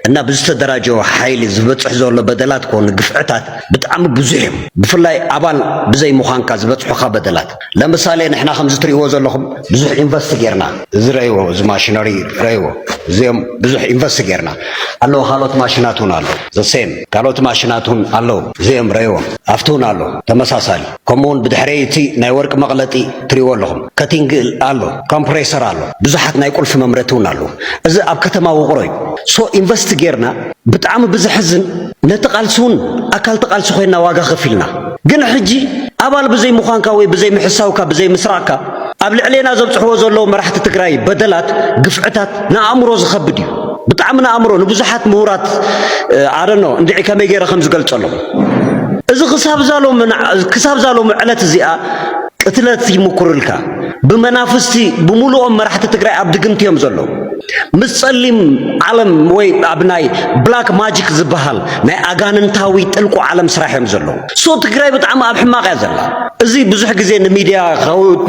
እና ብዝተደራጀወ ሓይሊ ዝበፅሕ ዘሎ በደላት ኮኑ ግፍዕታት ብጣዕሚ ብዙሕ እዮም ብፍላይ ኣባል ብዘይ ምዃንካ ዝበፅሑካ በደላት ለምሳሌ ንሕና ከምዚ ትሪእዎ ዘለኹም ብዙሕ ኢንቨስት ጌርና እዚ ረእይዎ እዚ ማሽነሪ ረእይዎ እዚኦም ብዙሕ ኢንቨስት ጌርና ኣለዉ ካልኦት ማሽናት እውን ኣለዉ ዘሴም ካልኦት ማሽናት እውን ኣለዉ እዚኦም ረእይዎም ኣብቲ እውን ኣሎ ተመሳሳሊ ከምኡ እውን ብድሕረይ እቲ ናይ ወርቂ መቕለጢ ትሪእዎ ኣለኹም cutting ኣሎ compressor ኣሎ ብዙሓት ናይ ቁልፊ መምረቲ እውን ኣለዉ እዚ ኣብ ከተማ ውቕሮ እዩ so ኢንቨስት ጌርና ብጣዕሚ ብዘሕዝን ነቲ ቃልሲ እውን ኣካል ተቃልሲ ኮይና ዋጋ ከፊልና ግን ሕጂ ኣባል ብዘይ ምዃንካ ወይ ብዘይ ምሕሳውካ ብዘይ ምስራቕካ ኣብ ልዕሌና ዘብፅሕዎ ዘለዉ መራሕቲ ትግራይ በደላት ግፍዕታት ንኣእምሮ ዝኸብድ እዩ ብጣዕሚ ንኣእምሮ ንብዙሓት ምሁራት ኣረኖ እንድዒ ከመይ ገይረ ከም ዝገልፀሎም እዚ ክሳብ ዛሎም ዕለት እዚኣ ቅትለት ይምኩርልካ ብመናፍስቲ ብምሉኦም መራሕቲ ትግራይ ኣብ ድግምቲ እዮም ዘለዉ ምስ ጸሊም ዓለም ወይ ኣብ ናይ ብላክ ማጂክ ዝበሃል ናይ ኣጋንንታዊ ጥልቁ ዓለም ስራሕ እዮም ዘለዉ። ሶ ትግራይ ብጣዕሚ ኣብ ሕማቕ እያ ዘላ። እዚ ብዙሕ ግዜ ንሚድያ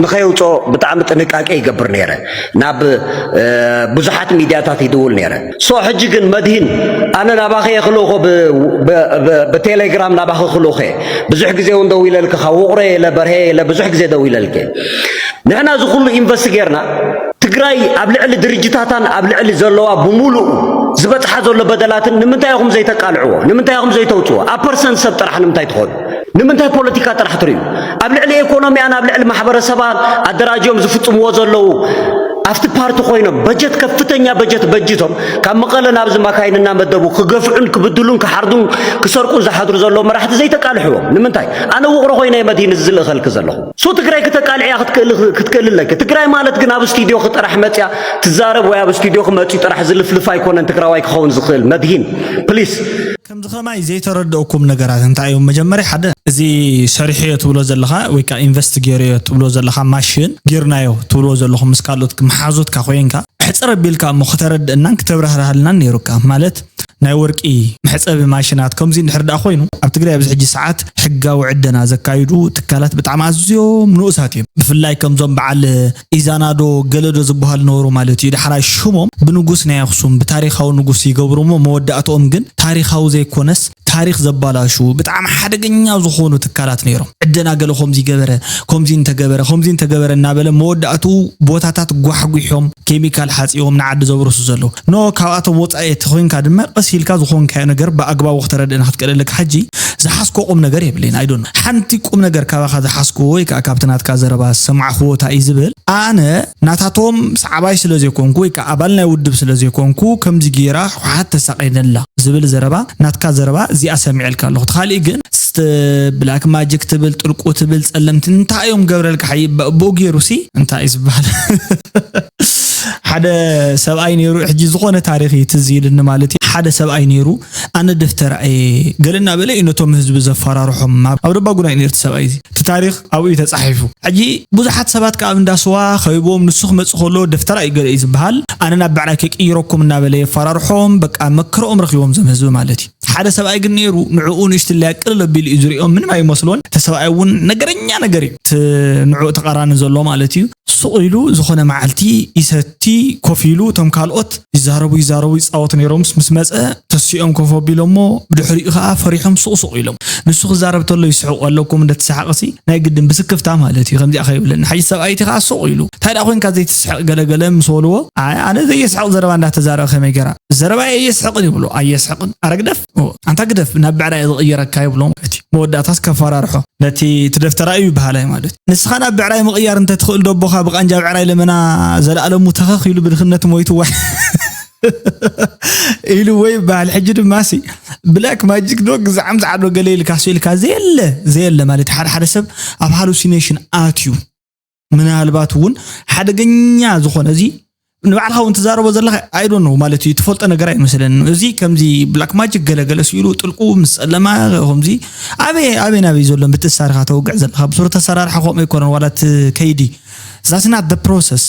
ንኸየውፅኦ ብጣዕሚ ጥንቃቄ ይገብር ነይረ። ናብ ብዙሓት ሚድያታት ይድውል ነይረ። ሶ ሕጂ ግን መድሂን ኣነ ናባኸ የኽልእኮ ብቴሌግራም ናባኸ ክልእኮ ብዙሕ ግዜ እውን ደው ኢለልክኻ ውቕሮ የለ በርሀ የለ ብዙሕ ግዜ ደው ኢለልክ። ንሕና እዚ ኩሉ ኢንቨስት ጌርና ትግራይ ኣብ ልዕሊ ድርጅታታን ኣብ ልዕሊ ዘለዋ ብምሉኡ ዝበፅሓ ዘሎ በደላትን ንምንታይ ኢኹም ዘይተቃልዕዎ? ንምንታይ ኢኹም ዘይተውፅዎ? ኣብ ፐርሰንት ሰብ ጥራሕ ንምንታይ ትኾኑ? ንምንታይ ፖለቲካ ጥራሕ ትርእዩ? ኣብ ልዕሊ ኢኮኖሚያን ኣብ ልዕሊ ማሕበረሰባን ኣደራጅዮም ዝፍፅምዎ ዘለዉ ኣብቲ ፓርቲ ኮይኖም በጀት ከፍተኛ በጀት በጅቶም ካብ መቐለ ናብዚ ማካይን እናመደቡ ክገፍዑን ክብድሉን ክሓርዱን ክሰርቁን ዝሓድሩ ዘለዉ መራሕቲ ዘይተቃልሕዎም ንምንታይ? ኣነ ውቕሮ ኮይነ እየ መድሂን እዚ ዝልእኸልኪ ዘለኹ። ሶ ትግራይ ክተቃልዕያ ክትክእል ኣለኪ። ትግራይ ማለት ግን ኣብ ስቱድዮ ክጥራሕ መፅያ ትዛረብ ወይ ኣብ ስቱድዮ ክመፅዩ ጥራሕ ዝልፍልፍ ኣይኮነን ትግራዋይ ክኸውን ዝኽእል። መድሂን ፕሊስ። ከምዚ ከማይ ዘይተረድእኩም ነገራት እንታይ እዮም? መጀመርያ ሓደ እዚ ሰሪሐዮ ትብሎ ዘለኻ ወይ ከዓ ኢንቨስት ገይረዮ ትብሎ ዘለኻ ማሽን ጌርናዮ ትብልዎ ዘለኹም ምስ ካልኦት መሓዙትካ ኮይንካ ሕፅር ኣቢልካ እሞ ክተረድእናን ክተብራህርሃልናን ነይሩካ። ማለት ናይ ወርቂ መሕፀቢ ማሽናት ከምዚ እንድሕር ደኣ ኮይኑ ኣብ ትግራይ ኣብዚ ሕጂ ሰዓት ሕጋዊ ዕደና ዘካይዱ ትካላት ብጣዕሚ ኣዝዮም ንኡሳት እዮም። ብፍላይ ከምዞም በዓል ኢዛናዶ ገለዶ ዝበሃሉ ነበሩ ማለት እዩ። ዳሕራይ ሽሞም ብንጉስ ናይ ኣኽሱም ብታሪኻዊ ንጉስ ይገብሩ እሞ መወዳእትኦም ግን ታሪኻዊ ዘይኮነስ ታሪኽ ዘባላሹ ብጣዕሚ ሓደገኛ ዝኾኑ ትካላት ነይሮም። ዕደና ገለ ከምዚ ገበረ ከምዚ እንተገበረ ከምዚ እንተገበረ እናበለ መወዳእትኡ ቦታታት ጓሕጒሖም ኬሚካል ሓፂቦም ንዓዲ ዘብርሱ ዘለዉ ኖ ካብኣቶም ወፃኢ ተኮይንካ ድማ ቀስ ኢልካ ዝኾንካዮ ነገር ብኣግባቡ ክተረድእና ክትክእል ኣለካ። ሕጂ ዝሓዝኮ ቁም ነገር የብለይን ኣይዶን ሓንቲ ቁም ነገር ካባኻ ዝሓዝኮ ወይ ከዓ ካብቲ ናትካ ዘረባ ዝሰማዕክዎ እንታይ እዩ ዝብል ኣነ ናታቶም ሰዓባይ ስለ ዘይኮንኩ ወይ ከዓ ኣባል ናይ ውድብ ስለ ዘይኮንኩ ከምዚ ገይራ ህወሓት ተሳቒነላ ዝብል ዘረባ ናትካ ዘረባ እዚኣ ሰሚዐልካ ኣለኹ። እቲ ካሊእ ግን ስተ ብላክ ማጂክ ትብል ጥልቁ ትብል ፀለምቲ እንታይ እዮም ገብረልካ ሓይ ብኡ ገይሩ ሲ እንታይ እዩ ዝበሃል ሓደ ሰብኣይ ነይሩ ሕጂ ዝኾነ ታሪክ እዩ ትዝ ኢልኒ ማለት እዩ ሓደ ሰብኣይ ነይሩ ኣነ ደፍተራ እየ ገለ እናበለ እዩ ነቶም ህዝቢ ዘፈራርሖም ኣብ ደባጉና እዩ ነርቲ ሰብኣይ እዚ እቲ ታሪክ ኣብኡ እዩ ተፃሒፉ ሕጂ ብዙሓት ሰባት ከዓ ኣብ እንዳስዋ ከቢቦም ንሱ ክመፅእ ከሎ ደፍተራ እዩ ገለ እዩ ዝበሃል ኣነ ናብ ብዕራይ ከይቅይረኩም እናበለ የፈራርሖም በቃ መክረኦም ረኪቦም ዞም ህዝቢ ማለት እዩ ሓደ ሰብኣይ ግን ነይሩ ንዕኡ ንእሽትለይ ኣቅልል ኣቢሉ እዩ ዝሪኦም ምንም ኣይመስሎን እቲ ሰብኣይ እውን ነገረኛ ነገር እዩ እቲ ንዕኡ ተቃራኒ ዘሎ ማለት እዩ ሱቕ ኢሉ ዝኾነ መዓልቲ ይሰቲ ኮፍ ኢሉ እቶም ካልኦት ይዛረቡ ይዛረቡ ይፃወቱ ነይሮምስ ምስ መፀ ተሲኦም ኮፍ ኣቢሎሞ ብድሕሪኡ ከዓ ፈሪሖም ሱቕ ሱቕ ኢሎም ንሱ ክዛረብ ተሎ ይስሕቁ ኣለኩም እንደተሰሓቕሲ ናይ ግድን ብስክፍታ ማለት እዩ ከምዚኣ ከይብለኒ ሓጂ ሰብኣይቲ ከዓ ሱቕ ኢሉ እንታይ ደኣ ኮንካ ዘይትስሕቕ ገለገለ ምስ በልዎ ኣይ ኣነ ዘየስሕቕ ዘረባ እንዳተዛረበ ከመይ ገራ ዘረባ የስሕቕን ይብሎ ኣየስሕቕን ኣረ ግደፍ ኣንታ ግደፍ ናብ ብዕራይ ዝቕይረካ ይብሎ ማለት እዩ መወዳእታስ ከፈራርሖ ነቲ ትደፍተራ እዩ በሃላይ ማለት ንስኻ ናብ ብዕራይ ምቕያር እንተትኽእል ደቦኻ ብቃንጃ ብዕራይ ለመና ዘለኣለሙ ተኸኽ ኢሉ ብድኽነት ሞይቱ ዋሕ ኢሉ ወይ በሃል ሕጂ ድማ ሲ ብላክ ማጂክ ዶ ግዛዓም ዝዓዶ ገለ ኢልካ ሱ ኢልካ ዘየለ ዘየለ ማለት ሓደ ሓደ ሰብ ኣብ ሃሉሲኔሽን ኣትዩ ምናልባት እውን ሓደገኛ ዝኾነ እዚ ንባዕልኻ እውን ትዛረቦ ዘለኻ ኣይዶ ነው ማለት እዩ ትፈልጦ ነገር ኣይመስለኒ እዚ ከምዚ ብላክ ማጂክ ገለገለ ስኢሉ ጥልቁ ምስ ፀለማ ከምዚ ኣበይ ኣበይ ናበይ ዘሎ ምትእሳርኻ ተውግዕ ዘለኻ ብሱሩ ተሰራርሓ ከምኡ ኣይኮነን ዋላ እቲ ከይዲ that's not the process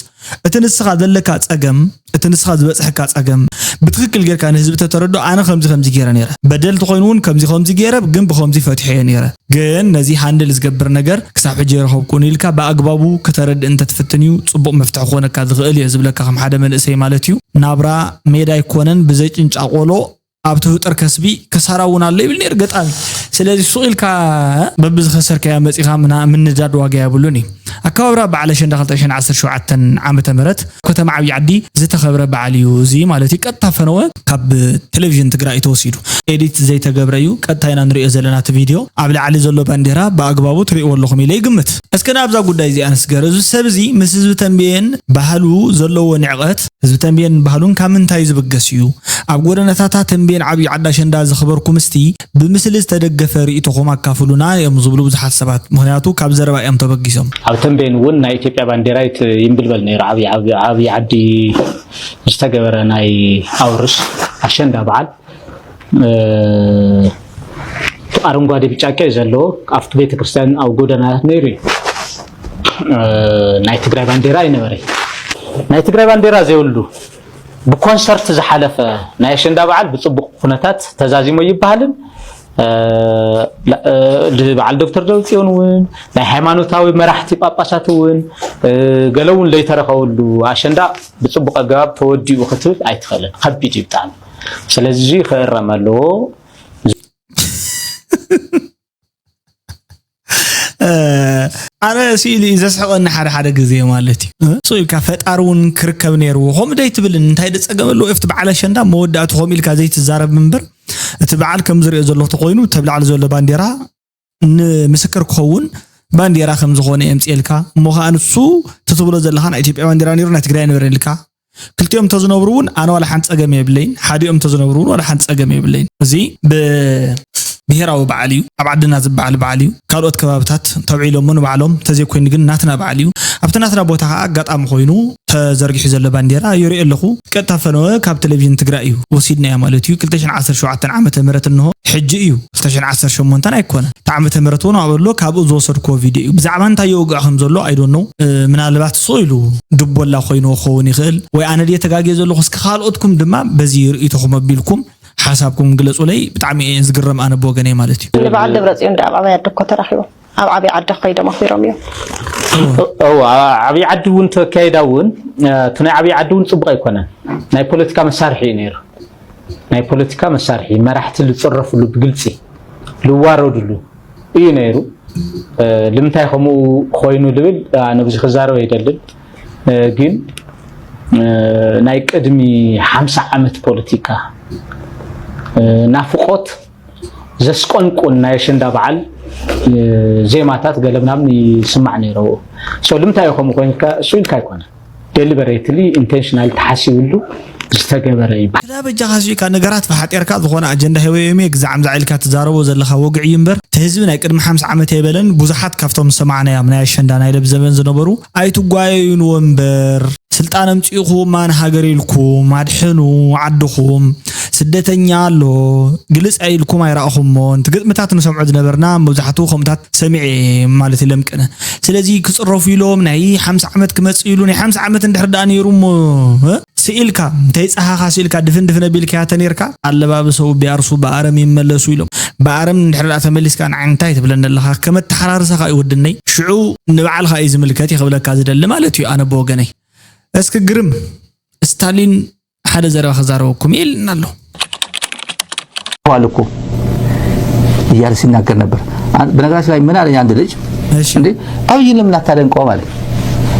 እቲ ንስኻ ዘለካ ፀገም እቲ ንስኻ ዝበፅሐካ ፀገም ብትክክል ጌርካ ንህዝቢ ተተረዶ ኣነ ከምዚ ከምዚ ገይረ ነይረ በደል ተኮይኑ እውን ከምዚ ከምዚ ገይረ ግን ብከምዚ ፈትሐዮ ነይረ ግን ነዚ ሃንድል ዝገብር ነገር ክሳብ ሕጂ የረኸብኩን ኢልካ ብኣግባቡ ክተረድእ እንተትፍትን እዩ ፅቡቕ መፍትሒ ክኾነካ ዝኽእል እየ ዝብለካ ከም ሓደ መንእሰይ ማለት እዩ ናብራ ሜዳ ኣይኮነን ብዘይ ጭንጫ ቆሎ ኣብ ትፍጠር ከስቢ ክሳራ እውን ኣሎ ይብል ነይሩ ገጣሚ ስለዚ ሱቕ ኢልካ በብዝኸሰርካያ መፂኻ ምንዳድ ዋጋ የብሉን እዩ ኣከባብራ በዓል ኣሸንዳ ክልተ ሽሕን ዓሰርተ ሸውዓተን ዓመተ ምህረት ከተማ ዓብዪ ዓዲ ዝተኸብረ በዓል እዩ እዚ ማለት እዩ ቀጥታ ፈነወ ካብ ቴሌቪዥን ትግራይ ተወሲዱ ኤዲት ዘይተገብረ እዩ ቀጥታ ኢና ንሪኦ ዘለና እቲ ቪድዮ ኣብ ላዕሊ ዘሎ ባንዴራ ብኣግባቡ ትሪእዎ ኣለኹም ኢለ ይግምት እስከ ናብዛ ጉዳይ እዚኣ ንስገር እዚ ሰብ እዚ ምስ ህዝቢ ተንቤን ባህሉ ዘለዎ ንዕቐት ህዝቢ ተንቤን ባህሉን ካብ ምንታይ ዝብገስ እዩ ኣብ ጎደናታታ ተንቤን ዓብዪ ዓዲ ኣሸንዳ ዘኽበርኩም እስቲ ብምስሊ ዝተደገፈ ርኢቶኹም ኣካፍሉና እዮም ዝብሉ ብዙሓት ሰባት ምኽንያቱ ካብ ዘረባ እዮም ተበጊሶም ኣብ ተንቤን እውን ናይ ኢትዮጵያ ባንዴራ ይንብልበል ነይሩ ዓብዪ ዓዲ ዝተገበረ ናይ ኣውርስ ኣሸንዳ በዓል ኣረንጓዴ ቢጫ ቀይ ዘለዎ ኣብቲ ቤተክርስትያን ኣብ ጎደናታት ነይሩ እዩ ናይ ትግራይ ባንዴራ ኣይነበረ ናይ ትግራይ ባንዴራ ዘይብሉ ብኮንሰርት ዝሓለፈ ናይ ኣሸንዳ በዓል ብፅቡቕ ኩነታት ተዛዚሞ ይበሃልን፣ እ፣ ላ- እ፣ ድ- በዓል ዶክተር ደብረፅዮን እውን ናይ ሃይማኖታዊ መራሕቲ ጳጳሳት እውን፣ እ፣ ገለ እውን ለይተረኸብሉ ኣሸንዳ ብፅቡቕ ኣገባብ ተወዲኡ ክትብል ኣይትኽእልን። ከቢድ እዩ ብጣዕሚ። ስለዚ እዚ ክእረም ኣለዎ። ኣነ ስኢሉ እዩ ዘስሕቐኒ ሓደ ሓደ ግዜ ማለት እዩ። እ? ሶ ኢልካ ፈጣሪ እውን ክርከብ ነይርዎ ከምኡ ዶ ኣይትብልን? እንታይ ዶ ፀገም ኣለዎ? ኣብቲ በዓል ኣሸንዳ መወዳእቱ ከምኡ ኢልካ ዘይትዛረብ እምበር እቲ በዓል ከም ዝሪኦ ዘለኹ ተኮይኑ ተብላዕሊ ዘሎ ባንዴራ ንምስክር ክኸውን ባንዴራ ከም ዝኾነ የምፅኤልካ እሞ ከዓ ንሱ እቲ ትብሎ ዘለኻ ናይ ኢትዮጵያ ባንዴራ ነይሩ ናይ ትግራይ ነበረ ኢልካ ክልቲኦም እንተዝነብሩ እውን ኣነ ዋላ ሓንቲ ፀገም የብለይን፣ ሓዲኦም እንተዝነብሩ እውን ዋላ ሓንቲ ፀገም የብለይን። እዚ ብብሄራዊ በዓል እዩ፣ ኣብ ዓድና ዝበዓል በዓል እዩ። ካልኦት ከባብታት ተብዒሎሞ ንባዕሎም፣ እንተዘይኮይኑ ግን ናትና በዓል እዩ። ኣብቲ ናትና ቦታ ከዓ ኣጋጣሚ ኮይኑ ተዘርጊሑ ዘሎ ባንዴራ ይሪኦ ኣለኹ። ቀጥታ ፈነወ ካብ ቴሌቪዥን ትግራይ እዩ ወሲድናያ ማለት እዩ። ክልተ ሽሕን ዓሰርተ ሸውዓተን ዓመተ ምህረት እንሆ ሕጂ እዩ፣ ክልተ ሽሕን ዓሰርተ ሸሞንተን ኣይኮነን። እቲ ዓመተ ምህረት እውን ኣብሎ ካብኡ ዝወሰድኩዎ ቪድዮ እዩ። ብዛዕባ እንታይ የውግዕ ከም ዘሎ I don't know። ምናልባት ስቕ ኢሉ ድቦላ ኮይንዎ ክኸውን ይኽእል ወይ ኣነ ድየ ተጋግየ ዘለኹ? እስኪ ካልኦትኩም ድማ በዚ ርእይቶኹም ኣቢልኩም ሓሳብኩም ግለፁለይ። ብጣዕሚ እየ ዝግረም ኣነ ብወገነይ ማለት እዩ። ንበዓል ደብረፅዮን ደኣ ኣብ ዓባይ ዓዲ እኮ ተራኺቦም ኣብ ዓብይ ዓዲ ከይዶም ኣኽቢሮም እዮም። እው ዓብይ ዓዲ እውን ተካይዳ እውን እቲ ናይ ዓብይ ዓዲ እውን ፅቡቕ ኣይኮነን። ናይ ፖለቲካ መሳርሒ እዩ ነይሩ። ናይ ፖለቲካ መሳርሒ መራሕቲ ዝፅረፍሉ ብግልፂ ዝዋረድሉ እዩ ነይሩ። ልምንታይ ከምኡ ኮይኑ ዝብል ኣነ ብዙ ክዛረብ ኣይደልን። ግን ናይ ቅድሚ ሓምሳ ዓመት ፖለቲካ ናፍቆት ዘስቆንቁን ናይ ኣሸንዳ በዓል ዜማታት ገለ ምናምን ይስማዕ ነይረ። So ልምንታይ እዩ ከምኡ ኮይኑ እሱ ኢልካ ኣይኮነ deliberately intentionally ተሓሲብሉ ዝተገበረ ይበሃል። ክላ በጃኻ ስኢካ ነገራት ፈሓጢርካ ዝኾነ ኣጀንዳ ሂወ ዮም እየ ግዛዕ ምዛዕ ኢልካ ትዛረቦ ዘለኻ ወግዒ እዩ እምበር እቲ ህዝቢ ናይ ቅድሚ ሓምሳ ዓመት ኣይበለን ብዙሓት ካብቶም ዝሰማዕናዮም ናይ ኣሸንዳ ናይ ለብዘበን ዝነበሩ ኣይትጓየዩንዎ እምበር ስልጣን ኣምፂእኹማ ንሃገር ኢልኩም ኣድሕኑ ዓድኹም ስደተኛ ኣሎ ግልፅ ኢልኩም ኣይረኣኹሞን እቲ ግጥምታት ንሰምዖ ዝነበርና መብዛሕትኡ ከምኡታት ሰሚዐ ማለት እዩ ለምቅነ ስለዚ ክፅረፉ ኢሎም ናይ ሓምሳ ዓመት ክመፅእ ኢሉ ናይ ሓምሳ ዓመት እንድሕር ደኣ ነይሩ እሞ ስኢልካ እንተይፀሃኻ ስኢልካ ድፍን ድፍን ኣቢልካያ ተነይርካ ኣለባብሰው ቢያርሱ ብኣረም ይመለሱ ኢሎም ብኣረም እንድሕር ደኣ ተመሊስካ ንዓይ እንታይ ትብለኒ ኣለኻ ከመተሓራርሰኻ እዩ ወድነይ ሽዑ ንባዕልኻ እዩ ዝምልከት እዩ ክብለካ ዝደሊ ማለት እዩ ኣነ ብወገነይ እስኪ ግርም ስታሊን ሓደ ዘረባ ክዛረበኩም እየ ኢልና ኣሎ። ተባልኩ እያለ ሲናገር ነበር። በነገራችን ላይ ምን አለኝ አንድ ልጅ እንዴ አብይ ለምን አታደንቀውም አለኝ።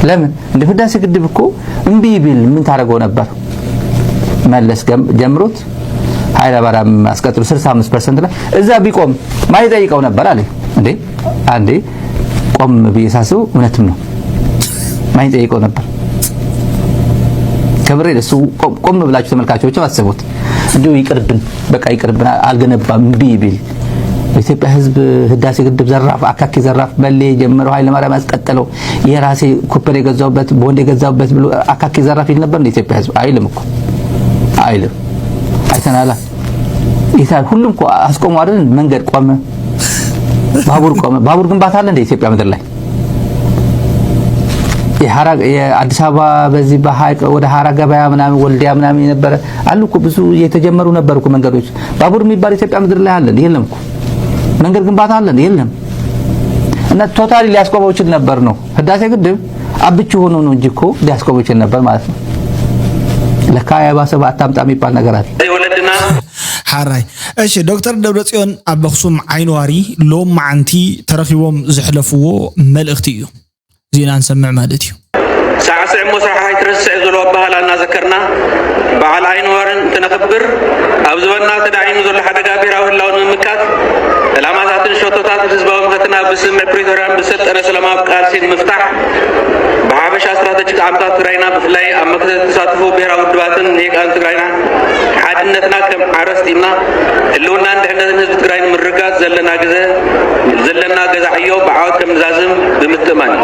ለምን እንደ ህዳሴ ግድብ እኮ እምቢ ቢል ምን ታደርገው ነበር? መለስ ጀምሮት ኃይለ ማርያም አስቀጥሎ ስልሳ አምስት ፐርሰንት ላይ እዛ ቢቆም ማይጠይቀው ነበር አለኝ። እንዴ አንዴ ቆም ብዬ ሳስበው እውነትም ነው። ማይጠይቀው ነበር። ከምሬ እሱ ቆም ብላችሁ ተመልካቾችም አስቡት። እንዲሁ ይቅርብን በቃ ይቅርብን አልገነባም እምቢ ቢል የኢትዮጵያ ህዝብ ህዳሴ ግድብ ዘራፍ አካኪ ዘራፍ በሌ ጀመረው ኃይለማርያም ያስቀጠለው የራሴ ኩፐር የገዛውበት ቦንድ የገዛውበት ብሎ አካኪ ዘራፍ ይል ነበር እንደ ኢትዮጵያ ህዝብ አይልም እኮ አይልም። አይተናላ ይታ ሁሉም እኮ አስቆሙ አይደል መንገድ ቆመ ባቡር ቆመ ባቡር ግንባታ አለ እንደ ኢትዮጵያ ምድር ላይ የአዲስ አበባ በዚህ በሀይቅ ወደ ሀራ ገበያ ምናምን ወልዲያ ምናምን የነበረ አሉ እኮ ብዙ የተጀመሩ ነበር እኮ መንገዶች። ባቡር የሚባል ኢትዮጵያ ምድር ላይ አለ የለም እኮ። መንገድ ግንባታ አለ የለም። እና ቶታሊ ሊያስቆመው ይችል ነበር ነው ህዳሴ ግድብ አብቹ ሆኖ ነው እንጂ እኮ ሊያስቆመው ይችል ነበር ማለት ነው። ለካ የባሰ አታምጣ የሚባል ነገር አለ። ወለድና ሓራይ እሺ ዶክተር ደብረፅዮን ኣብ ኣክሱም ዓይንዋሪ ሎም መዓንቲ ተረኪቦም ዘሕለፍዎ መልእኽቲ እዩ ዜና ንሰምዕ ማለት እዩ። ሳዕስዕ እሞ ስራሕ ኣይትረስዕ ዝብሎ ኣበሃህላ እናዘከርና በዓል ዓይኒ ዋርን እንትነኽብር ኣብ ዝበና ተዳዒኑ ዘሎ ሓደጋ ብሄራዊ ህላወ ንምምካት ዕላማታትን ሸቶታት ህዝባዊ መኸትና ብስምምዕ ፕሪቶርያን ብዝሰልጠነ ሰላማዊ ቃልሲ ንምፍታሕ ብሓፈሻ ስትራተጂ ጣዕምታት ትግራይና ብፍላይ ኣብ መክተ ተሳትፎ ብሄራዊ ውድባትን ልሂቃን ትግራይና ሓድነትና ከም ዓረስ ጢምና ህልውናን ድሕነትን ህዝቢ ትግራይ ንምርግጋፅ ዘለና ግዘ ዘለና ገዛ ዕዮ ብዓወት ከም ንዛዝም ብምትእምማን እዩ።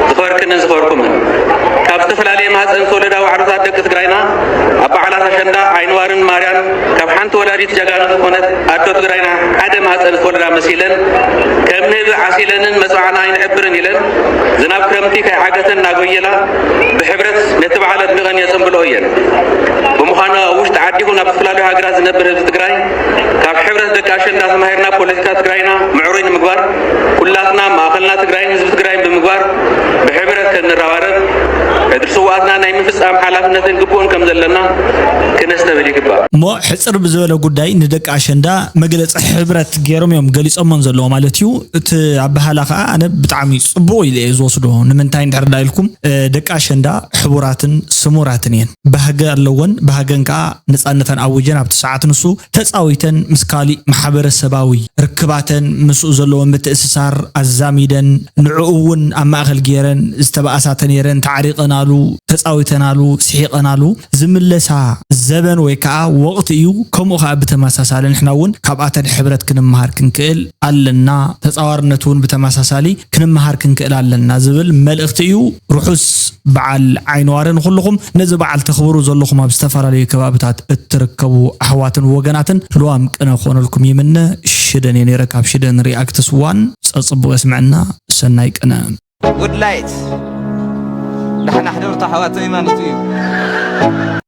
እቲ ዝኸበርክንን ዝኸበርኩምን፣ ካብ ዝተፈላለየ ማህፀን ዝተወለዳ ዋዕሮታት ደቂ ትግራይና፣ ኣብ በዓላት ኣሸንዳ ዓይንዋርን ማርያን ካብ ሓንቲ ወላዲት ጀጋኑ ዝኾነት ኣዶ ትግራይና ሓደ ማህፀን ዝተወለዳ መሲለን፣ ከም ንህቢ ዓሲለንን መፅዋዕና ኣይንዕብርን ኢለን፣ ዝናብ ክረምቲ ከይዓገተን እናጎየላ ብሕብረት ነቲ በዓል ኣድሚቐን የፅንብልኦ እየን። ብምዃኑ ኣብ ውሽጢ ዓዲ ይኹን ኣብ ዝተፈላለዩ ሃገራት ዝነብር ህዝቢ ትግራይ ካብ ሕብረት ደቂ ኣሸንዳ ተማሂርና ፖለቲካ ትግራይና ምዕሩይ ንምግባር፣ ኩላትና ማእኸልና ትግራይን ህዝቢ ትግራይን ብምግባር ብሕብረት ከንረባረብ፣ ዕድል ስውኣትና ናይ ምፍፃም ሓላፍነትን ግቡእን ከም ዘለና ክነስተብል ይግባእ። እሞ ሕፅር ብዝበለ ጉዳይ ንደቂ ኣሸንዳ መግለፂ ሕብረት ገይሮም እዮም ገሊፆሞን ዘለዎ ማለት እዩ። እቲ ኣበሃላ ከዓ ኣነ ብጣዕሚ ፅቡቕ ኢለ እየ ዝወስዶ። ንምንታይ እንድሕር ዳ ኢልኩም፣ እ፣ ደቂ ኣሸንዳ ሕቡራትን ስሙራትን እየን። ባህጊ ኣለወን። ባህገን ከዓ ነፃነተን ኣዊጀን ኣብቲ ሰዓት ንሱ ተፃዊተን ምስ ካሊእ ማሕበረሰባዊ ርክባተን ምስኡ ዘለወን ምትእስሳር ኣዛሚደን ንዕኡ እውን ኣብ ማእኸል ገይረን ዝተባእሳተ ነይረን ተዓሪቐናሉ፣ ተፃዊተናሉ፣ ስሒቐናሉ ዝምለሳ ዘበን ወይ ከዓ ወቕቲ እዩ። ከምኡ ከዓ ብተመሳሳሊ ንሕና እውን ካብኣተን ሕብረት ክንመሃር ክንክእል ኣለና። ተፃዋርነት እውን ብተመሳሳሊ ክንመሃር ክንክእል ኣለና ዝብል መልእኽቲ እዩ። ርሑስ በዓል ዓይኒ ዋሪ ንኹልኹም። ነዚ በዓል ተኽብሩ ዘለኹም ኣብ ዝተፈላለዩ ከባብታት እትርከቡ ኣሕዋትን ወገናትን ልዋም ቅነ ክኾነልኩም ይምነ። ሽደን እየ ነይረ ካብ ሽደን ሪኣክትስ ዋን። ጸጽቡቕ የስምዐና። ሰናይ ቅነ። ጉድላይት ዳሕና ሕደርቱ ኣሕዋተይ ማለት እዩ።